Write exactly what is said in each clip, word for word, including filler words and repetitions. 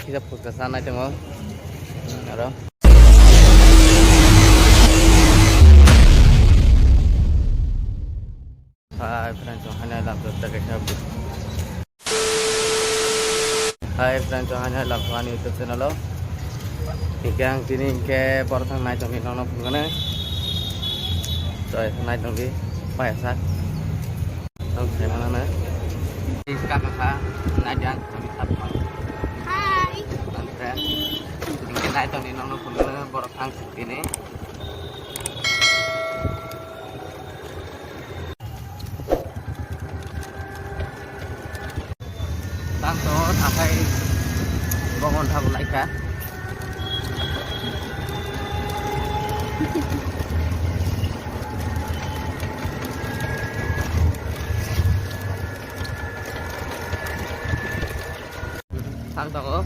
Kisa phuska sanai tongo. Aro. Hi friends, so hanya lam to tak kisa. Hi friends, so hanya lam to ani YouTube channel o. Hingke ang tini hingke borok thang nai tongni nono phunuknai. Choi nai tongdi, payasa. Ang khaimana na. Iska kaka, nai dan, kami sab. Hi. Ang friends, hingke nai tongni nono phunuknai borok thang tini. Tang to thapai bogon thabo laikha. Tang tongo.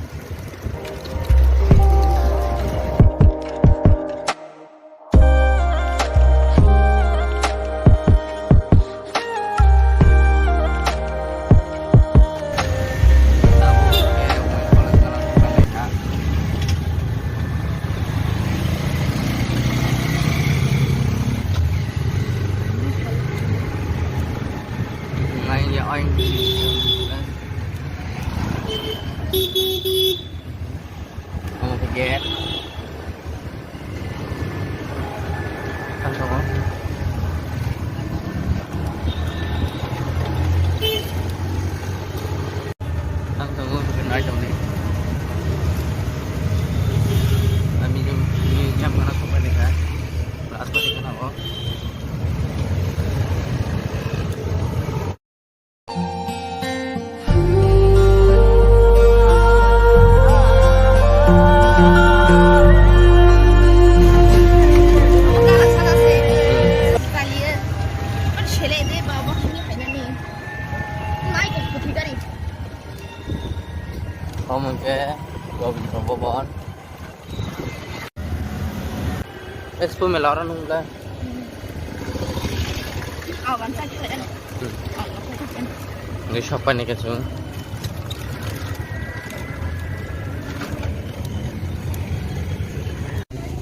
Omo khe gate. Thang tongo. Thang tongo, nai tongni. Ami museum kana sopai lekha. Aswk kana o. Omo hwnkhe Govinda Bhaban. Expo mela oro nung le. Aw, ban sa khe. Hmm. Ngi sopai ni kachu.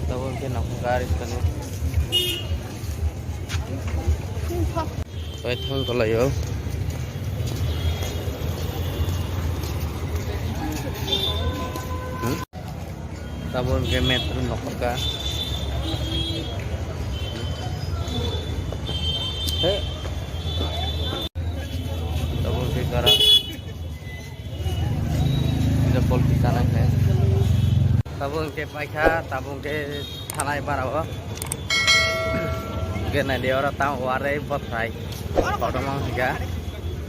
Tabo ke na gari kanu. Pai thang tolaio. Hmm? Tabuk hwnkhe metro nokharkha. He. Tabuk hwnkhe gara. Kisa polki chanai khe. Tabuk hwnkhe paikha, tabuk hwnkhe thanai barao. Hwnkhe naidi oro tamo warwi bwthai. Kotorma wngkha.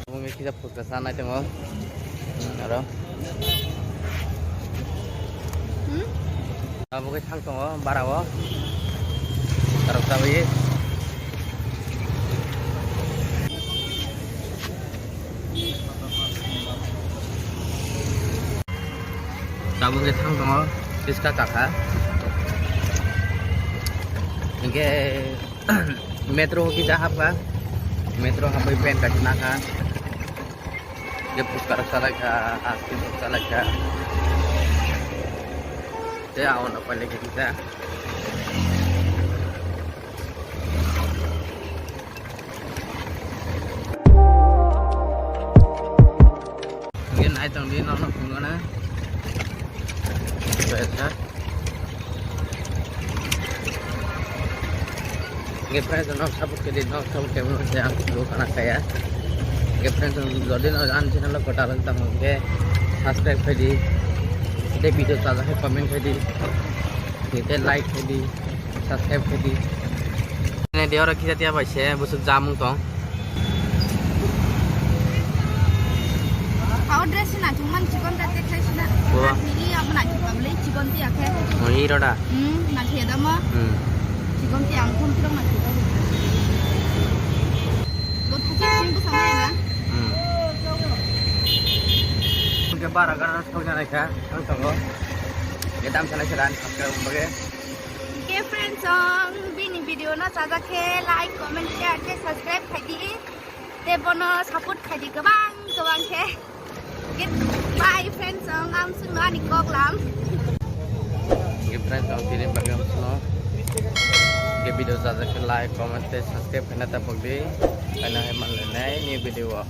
Tabuk hwnkhe kisa Phuska chanai tongo. Aro. Hmm? Abo khe thang tongo, barao. Tarok chabai. Tabuk khe thang tongo, Phuska chakha. Hingke Metro kisa hapkha. Metro hapwi pant kaisa nakha. Hingke Phuska rok chalaikha, ice cream rok chalaikha. Tei aono pailai khe kisa. Hingke nai tongdi nono phunukna. Hingke friends, no support khe di, no support khe mano se ang video kana kaya. Hingke friends, jodi no ani channel o kwtal wng tamo hingke subscribe khai di. Tei video chajak khe comment khai di. Tei like khai di. Subscribe khai di. Nai de oro kisa tiya bai se busuk jamung tong. Kau dress na chumang chikon ta te khai sina. Bo. Ni apa na chikon le chikon tiya khe. Mo hero da. Hmm, na khe da mo. Hmm. Chikon tiya ang khum tirong na khe da. Lo phuki sing bu sama ya na. Hmm. Ke bara gara thok na kha, ang tongo. Ye dam sana khe dan subscribe bage. Hingke friends, ang bini video no chajak khe like, comment, share khe subscribe khai di. Tei bono support khai di kwbang kwbang khe. Hingke Bye friends, ang am sun mani koklam. Oke friends, ang tini bagam suno. Oke, video jaja ke like, comment, tei subscribe kena tapok di. Kena hai manle nai ni video.